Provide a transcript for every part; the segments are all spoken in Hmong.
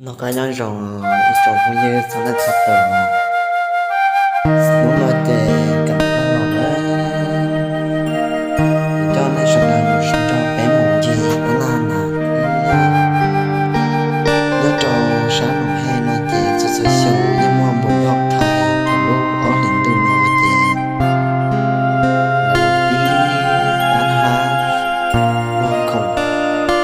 Noj qab nyob zoo ib tsoom phooj ywg txhua leej txhua tus. Hnub no ces kam los lawm, coj nej sawv daws mus nrog peb mus ncig tab laj na. Nyob rau sab Noo Hej no ces txhua txhua xyoo yeej muaj npua yoj thaiv thaum lub ob hlis ntuj no ces lawv los pib tab laj, ua khoom thiab tua phom noj taub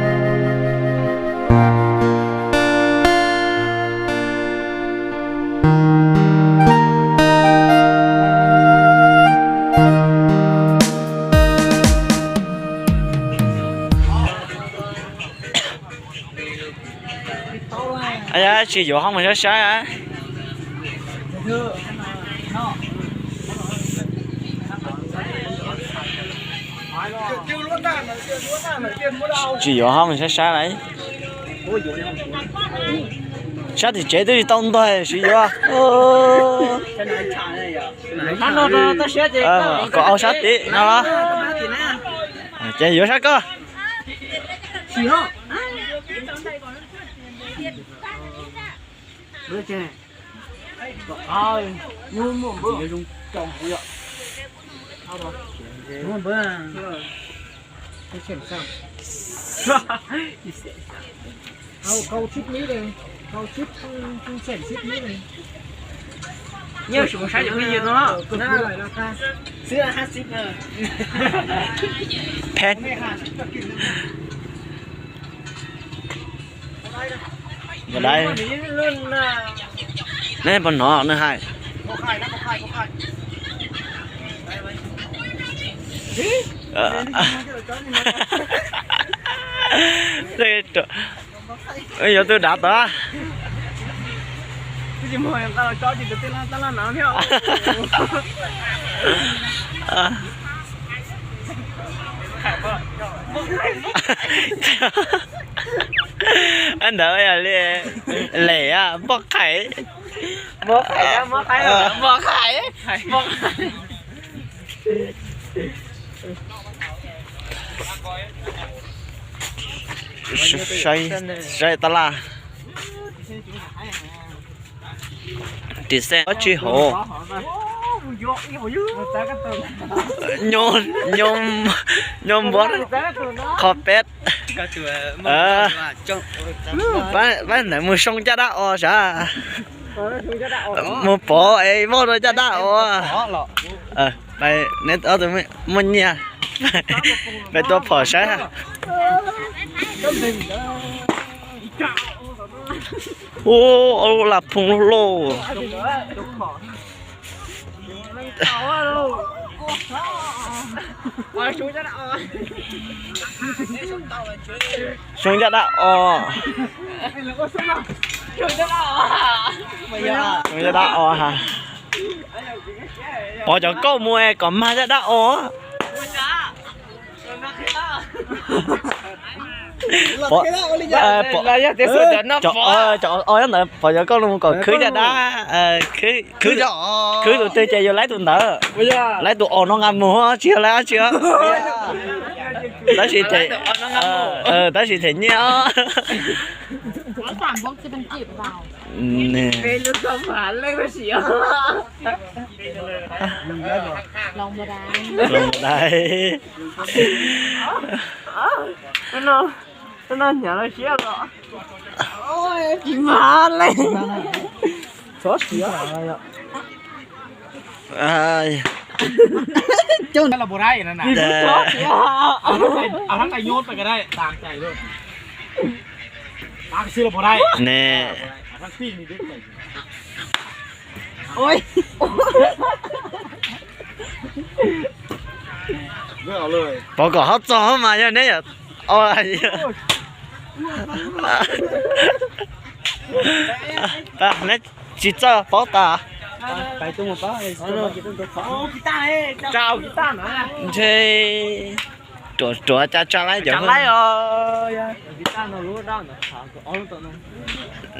ua si li no na. Lub sij hawm nrog peb mus tua ua ke os, seb ho yuav lom zem mus li cas na. Tsis yuav ho mus saib saib. Tsis yuav ho mus saib saib lauj. Sab tim tsev twb tsis tau ntog tsis yuav. Kom au sab tim no los. Ces yuav sab koj. Phem. Neb puas hnov nws hais? Yuav tus dav tod. Ntawd yog li lem npoj qhais. Npoj qhais, npoj qhais. Saib tab laj. Ris xeej ob tsi hauv. Nyob npua qhov peb. Pab ntawd mus soo caj dab os sav. Mus pov es voj rau caj dab os. Neb ob tug muaj nyiaj, peb tua phom saib. Ua, laj phooj loj loj. Soo caj dab os. Soo caj dab os ha. Pov cov kauj mus es kom mag caj dab os. Cov os ntawd pov cov kauj mus kom khwb caj dab, khwb tus twg ces yus laib tus ntawd. Laib tus os no nqa mus, tsis yog laib dab tsi. Tab sis them, tab sis them nyiaj os. Los dais. Hnub no hnyav lawm siab los tsis mag li. Ne. Pov kom ho txog mas yog neb yom. Neb tsis txawj paub tas. Ntshe ruam ruam cas tsa laib cov.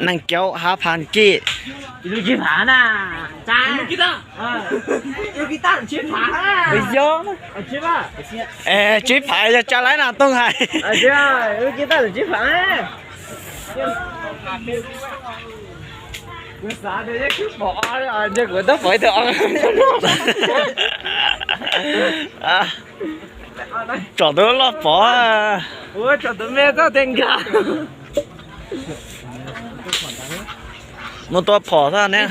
Neeg caum hav phav kij. Yog, tsib phav yog tsa laib na Tooj hais. Tsom tus loj pov. Mus tua phom xwb ne.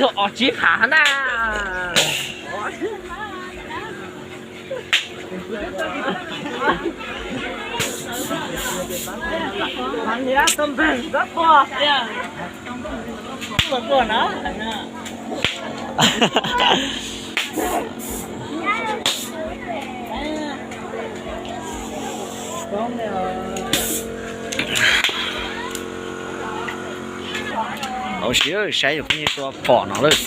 Au, saib yus pheej tua phom no lawm.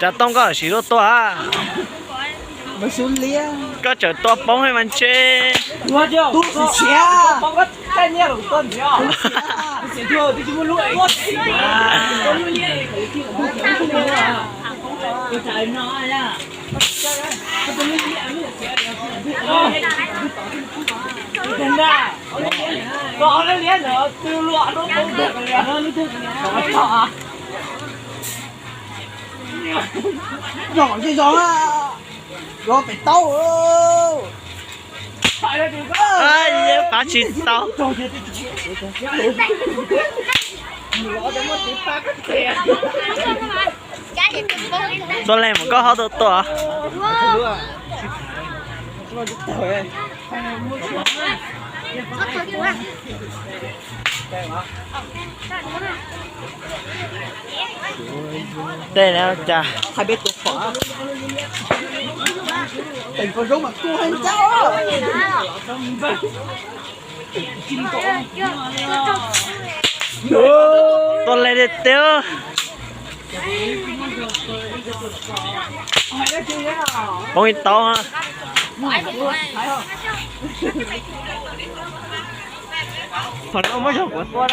Cas Tooj koj siv lub tuaj. Koj tseem tua poob mas ntshe. Zom zej zog, zov pem taub. Pab tsis tau. Tuaj leej mus koj ho tuaj tuaj. Tej no cas. Tuaj leej tiag tiag. Poob ib taub. Qhov no muab zog kuv tua.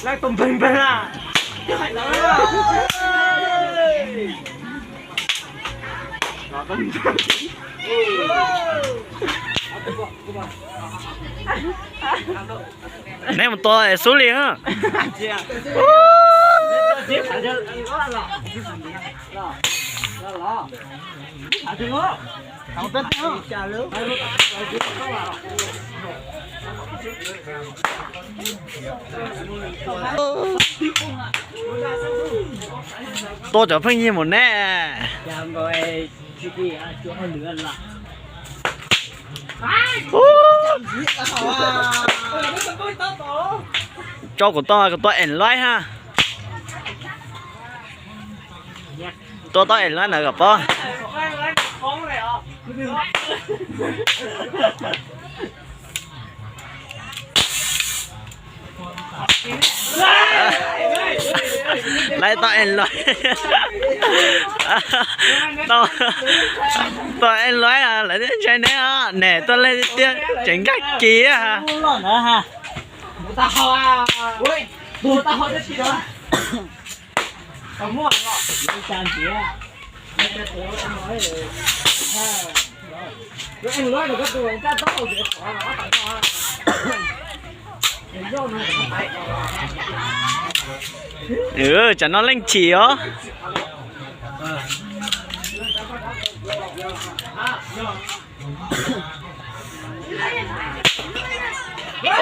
Laij tus npeeg npeeg a. Neb mus tua es xub li. Tua cov pheej yig mus ne. Tso kuv tau, kuv tua en laib ha. Tua tau en laib ntawd kom pom. Laib tau en laib. Tau en laib lawv thiaj ntshai neb os, neb tuaj leej tiag tseem nkag kiv. Tsam no leej chim os.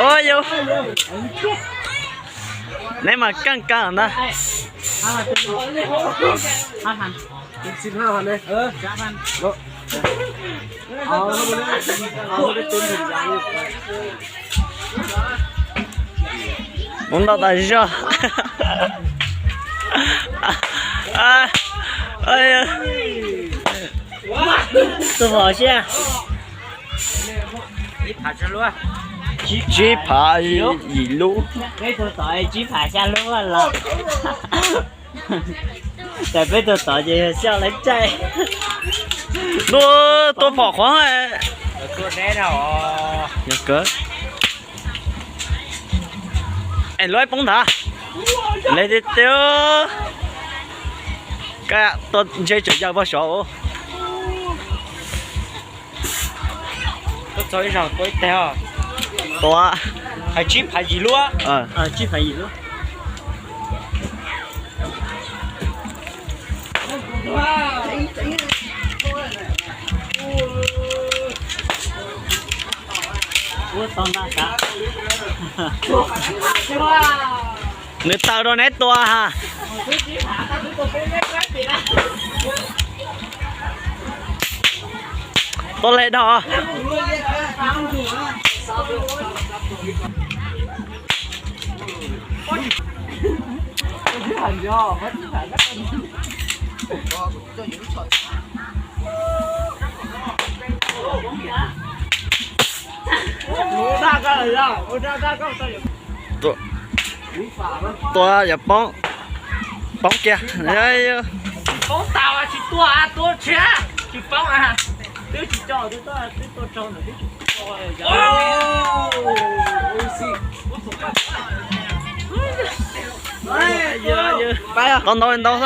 Ua yau, neb mas keej kawg ntag. Mus ntau tas zog. Tus phom siab. Tsib phav yim lub. Tsib phav xya lub los. Tam peb tug tod ces xyoj lawv caij. Tua phom qhuav. Es lub poob nthav. Lawv tiag tiag. Tua ntshe tseem yawg pog sov. Tua ib zaug tua ib teg os. Tua. Hais tsib phav yim lub. Tsib phav yim lub. Nws taws rau neb tua ha. Tua le dhau. Tua, tua yog poob, poob kiag. Poob tau tsis tua, tua tsis, tsis poob. Twb tsis coj, twb tua raug nws twb tsis tua. Tau ntau li ntau xwb.